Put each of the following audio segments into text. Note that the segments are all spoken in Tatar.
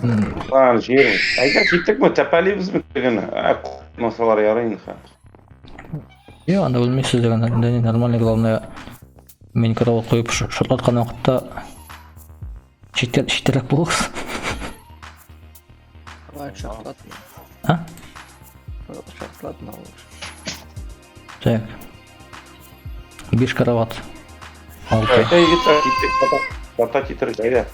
Ан җир. Әйдә киттекме, тәпәлибезме тегене? Ә, куркмасалар ярый инде хәзер. Юк, анда үлмисез дигән, анда не нормально, главное, мин карават куеп шартлаткан вакытта читтә читтәрәк булыгыз. Давай шартлатма. А? Шартлатма лучше. Так. Биш карават. Алты. Әйдә егетләр, киттек. Тата китерик, әйдә.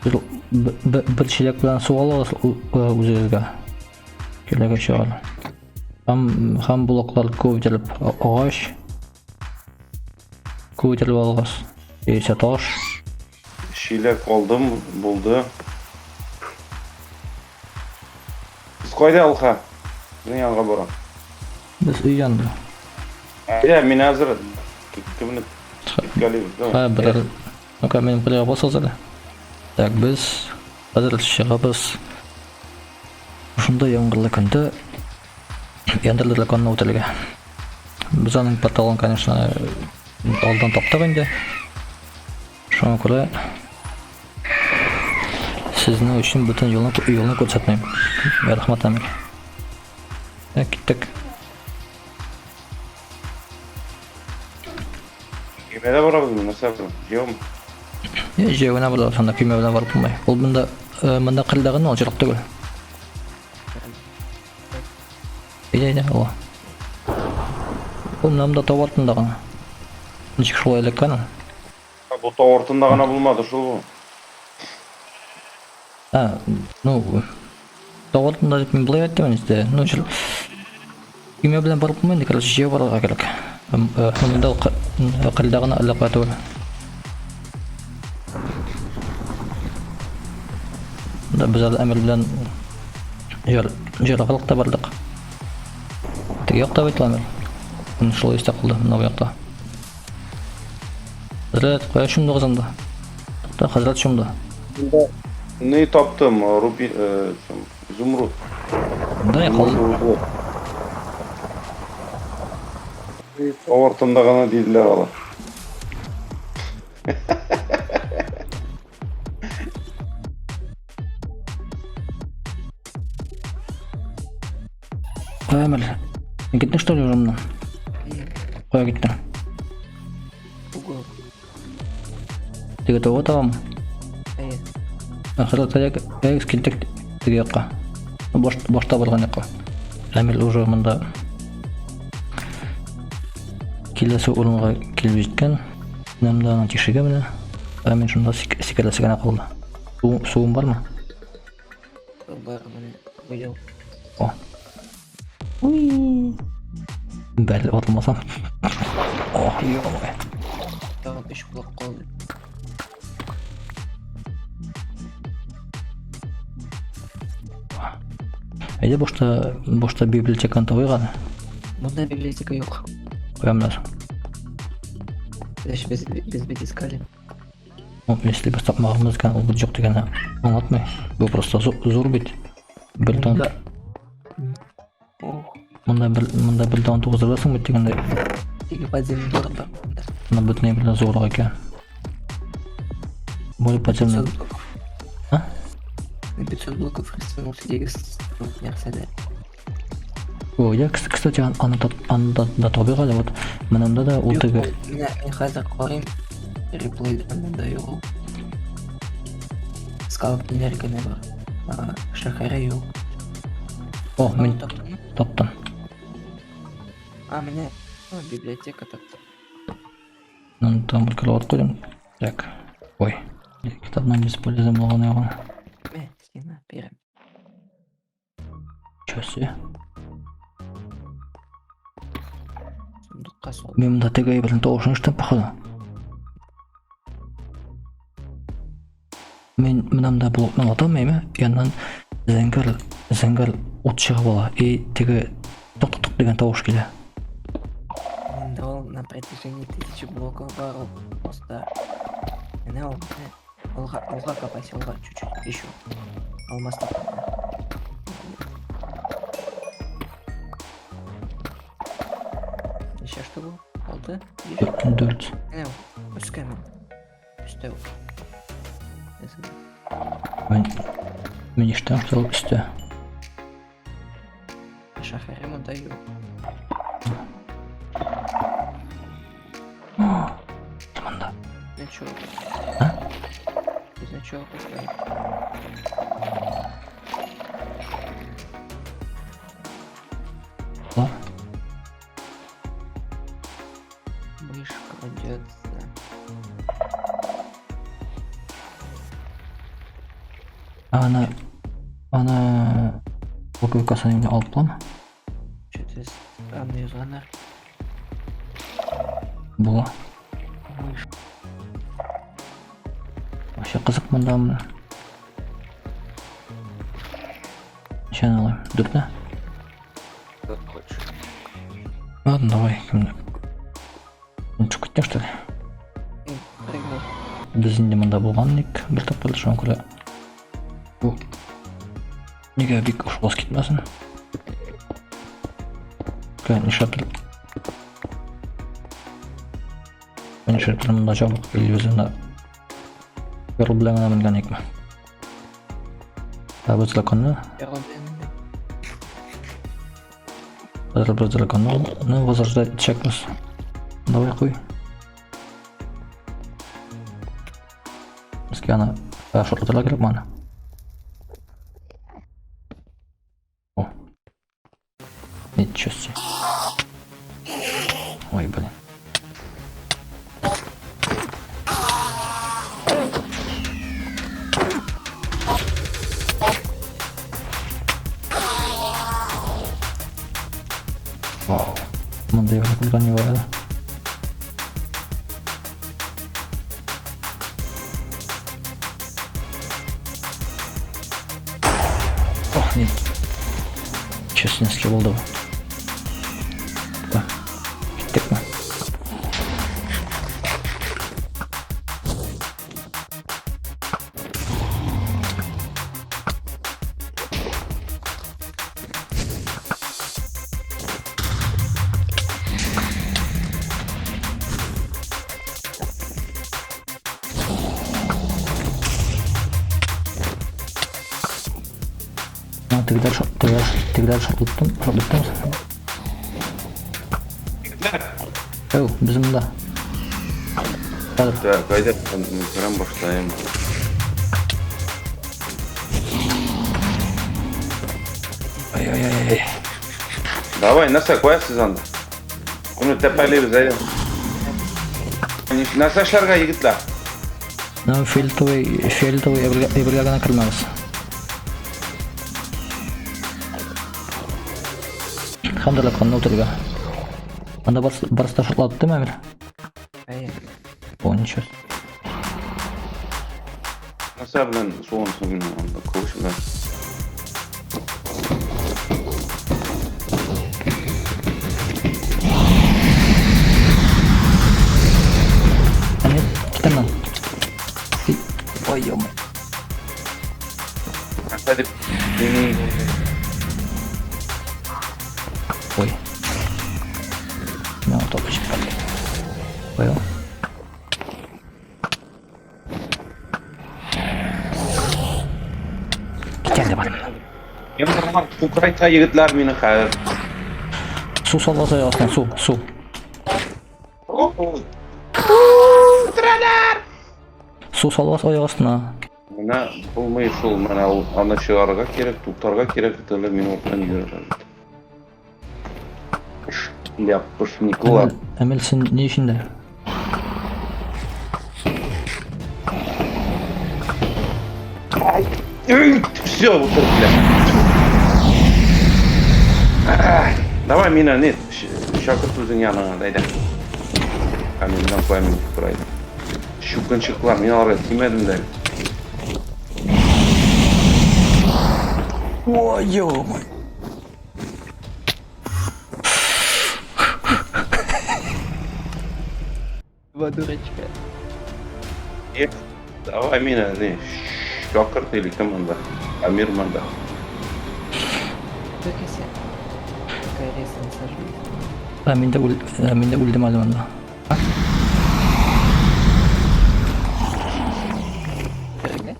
Бер, бер чиләк белән су алыгыз үзегезгә. Киләгә чыгар. Һәм, һәм блоклар күп итеп агач. Күп итеп алыгыз. Яисә таш. Чиләк алдым, булды. Без кайда, Алха? Безнең янга барам. Без өй янында. Әйдә, мин әзер. Кемне киткәлибез, давай. Ха, берәр. Ну-ка, минем кулга басыгыз әле. Так, без хәзер чыгабыз. Шунда яңгырлы көндә Эндер драконны үтәргә. Без аның порталын, конечно, алдан таптык инде. Шуңа күрә сезнең өчен бөтен юлны, юлны күрсәтмим. Рәхмәт, Әмир. Так, киттек. Көймәдә барабызмы? Нәрсә бу? Җәяүме? Не, җәяү генә барабыз, анда көймә белән барып булмый. Ул монда, монда кырда гына, ул ерак түгел. Әйдә, әйдә, ала. Ул менә монда тау артында гына. Ничек шулай эләккән ул? Бу тау артында гына булмады шул бу. А, ну, тау артында дип мин болай әйттем инде. Ну, шул көймә белән барып булмый инде, короче, җәяү барырга кирәк. Монда кырда гына әллә кая түгел. Да без әле Әмир белән җыр җыргалык та бардык. Теге якта бит Әмир. Менә шул истә калды, менә бу якта. Хәзрәт, кая чумдыгыз анда? Тукта, хәзрәт чумды. Не таптым, руби, изумруд. Монда не калды? Тау артында гына диделәр алар. Кая Әмир? Син киттең что ли уже моннан? Кая киттең? Угол. Теге тауга табамы? Әйе. Хәзрәт, әйдәгез киттек теге якка. Баш, башта барган якка. Әмир уже монда киләсе урынга килеп җиткән. Менә монда аның тишеге менә. Ә мин шунда сикерәсе генә калды. Су, суым бармы? Бар, менә. Уяу. О. Уи. Бәл атылмасам. О, ё-моё. Тагын өч блок калды. Әйдә башта, башта библиотеканы табыйк әле. Монда библиотека юк. Куям менә. Без, без, без бит искали. Ну, если без тапмаганбыз икән, ул бит юк дигәнне аңлатмый. Бу просто зур бит. Бер тон. Монда бер монда бер тон тугыз аласың бит дигәндәй. Теге подземный город бар монда. Монда бөтенләй белән зуррак икән. Более подземный. А? 500 блоков растянулся дигез нәрсәдә. О, я, кстати, аны аны да табыйк әле, вот менә монда да ул теге. Менә мин хәзер карыйм, реплейда монда юк ул. Скалып ниләр генә бар. Шәһәре юк. О, мин таптым. А, менә библиотека таптым. Ну, там бер кровать куйдым. Так. Ой. Китапның бесполезный булганы юк. Мә, сиңа бирәм. Чё себе? Сундукка сал. Мин монда теге әйбернең тавышын ишеттем, походу. Мин менә монда блокны атам, әйме? Яннан зәңгәр, зәңгәр ут чыгып ала. И теге ток-ток дигән тавыш килә. Монда ул на протяжении тысячи блоков бар ул просто. Менә ул, менә. Алга, алга копайся, алга, чуть-чуть, еще. Алмаз таптым. Ничә штук ул? Алты? Биш? Дүрт. Менә ул, өскә мен. Өстә ул. Мин мин ишетәм, что ул өстә. Шәһәре монда юк. Монда. Значок. А? Значок поставь. Бар. Мышь крадется. Аны аны блоковкасын инде алып буламы? Что-то странный язганнар. Була. Мышь. Вообще кызык монда менә. Ничәне алыйм? Дүртне? Как хочешь. Ладно, давай, кемне? Төшеп киттең, что ли? Прыгнул. Без инде монда булган идек бер тапкыр, шуңа күрә бу нигә бик ошбас китмәсен. Нишләптер нишләптер монда жабык или үзенә Ярыл белән генә менгән идекме? Ә без драконны, Ярыл белән менде. хәзер без драконны возрождать итәчәкбез. Давай куй. Безгә аны шартлатырга кирәк аны. О. Ничего себе. Ой, блин. Вау. Монда я куда не бар әле. Ох, не. Честно, булды бу. Да. Киттекме? А, тегеләр шартлаттым, шартлаттым. Әү, без монда. Хәзер. Так, әйдә, керәм башлыйм. Ай-ай-ай. Давай, нәрсә куясыз анда? Моны тәпәлибез, әйдә. Нәрсә эшләргә, егетләр? Ну, фиолетовый, фиолетовый әйбергә генә кермәгез. Һәм драконны үтерергә. Анда барысы да шартлатты, Әмир? Әйе. О, ничего. Нәрсә белән сугын соң мин анда кылыч белән? Әмир, китәм мин. Ой, ё. Нәрсә дип? Мин Ой. Миңа топы җибәрде. Ой. Китәм дә барам. Кемдер кукрайта егетләр мине хәзер. Су салган астына, су, су. Су салган аяк астына. Менә булмый шул, менә ул аны чыгарырга кирәк, туктарга кирәк, теле мин артыннан йөрергә. Ляпушниклар. Әмел, син ни өчен дә? Все, утырдылар. Давай мине не, чакырт үзең яныңа, әйдә. Ә мин менә куям инде тора. Чукынчыклар, мин аларга тимәдем дә. Ой, ё-моё. Два дурачка. Эх, давай мине не, чакырт или кем анда? Амир монда. Только сен. Пока резко не сожгли. Ә, мин дә үл, ә, мин дә үлдем әле монда. Прыгай.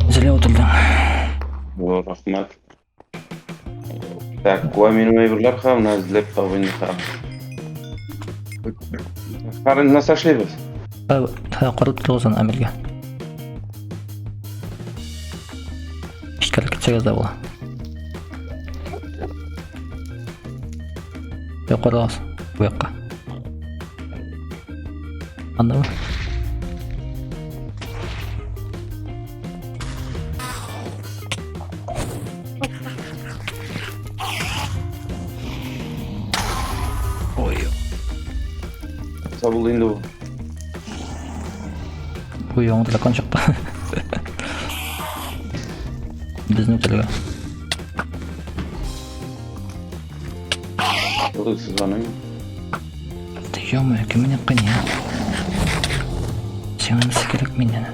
Зря утырдың. О, рәхмәт. Так, куа минем әйберләр ха, менә эзләп таб инде ха. Хәзер нәрсә эшлибез? Карап торыгыз аны Әмиргә. Эшкәреп китсәгез дә була. Юк, карагыз бу якка. Андамы? Ой. Нәрсә булды инде бу? Бу яңа дракон чыкты. Безне үтерергә. Булды сез аны. Ты ё-моё, кем мине кыйный, а? Сиңа нәрсә кирәк миннән?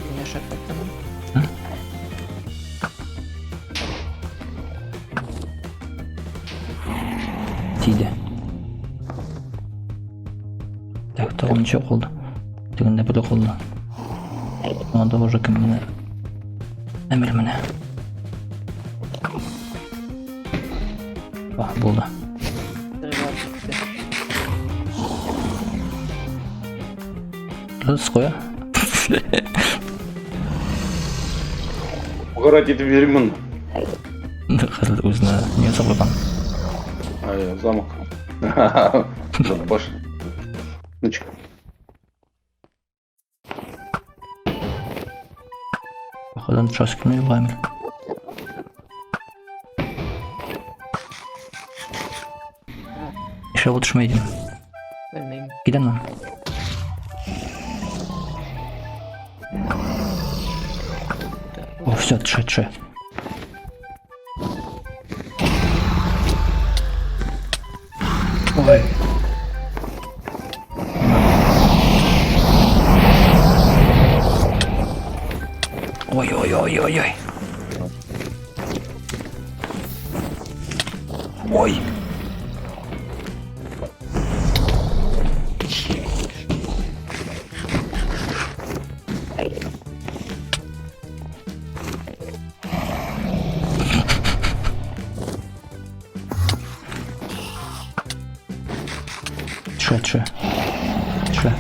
Мин ашап кайттым. Тиде. Так, тагын ничә калды? Тегендә бер калды. Анда уже кем менә? Әмир менә. А, булды. Стрела чыкты. Раз куя. Угорать итеп йөрим. Хәзер үзенә не ясап куйган. Ай, замок. Баш. Ничек? Походу, төшәсе килми бу Әмир. Ишәү төшмәй дим. Белмим. Китәм мин. О, все, төшә, төшә. Ой. Ой, ой, ой, ой, ой. Ой. Төшә, төшә. Төшә.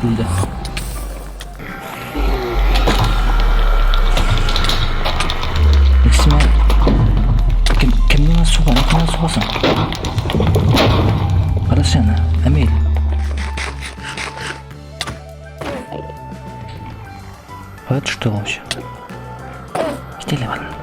Үлде. Икесенә кем кем миңа суга, кемнән сугасың? Кара син, Әмил. Кая төште ул вообще? Кит әле бар.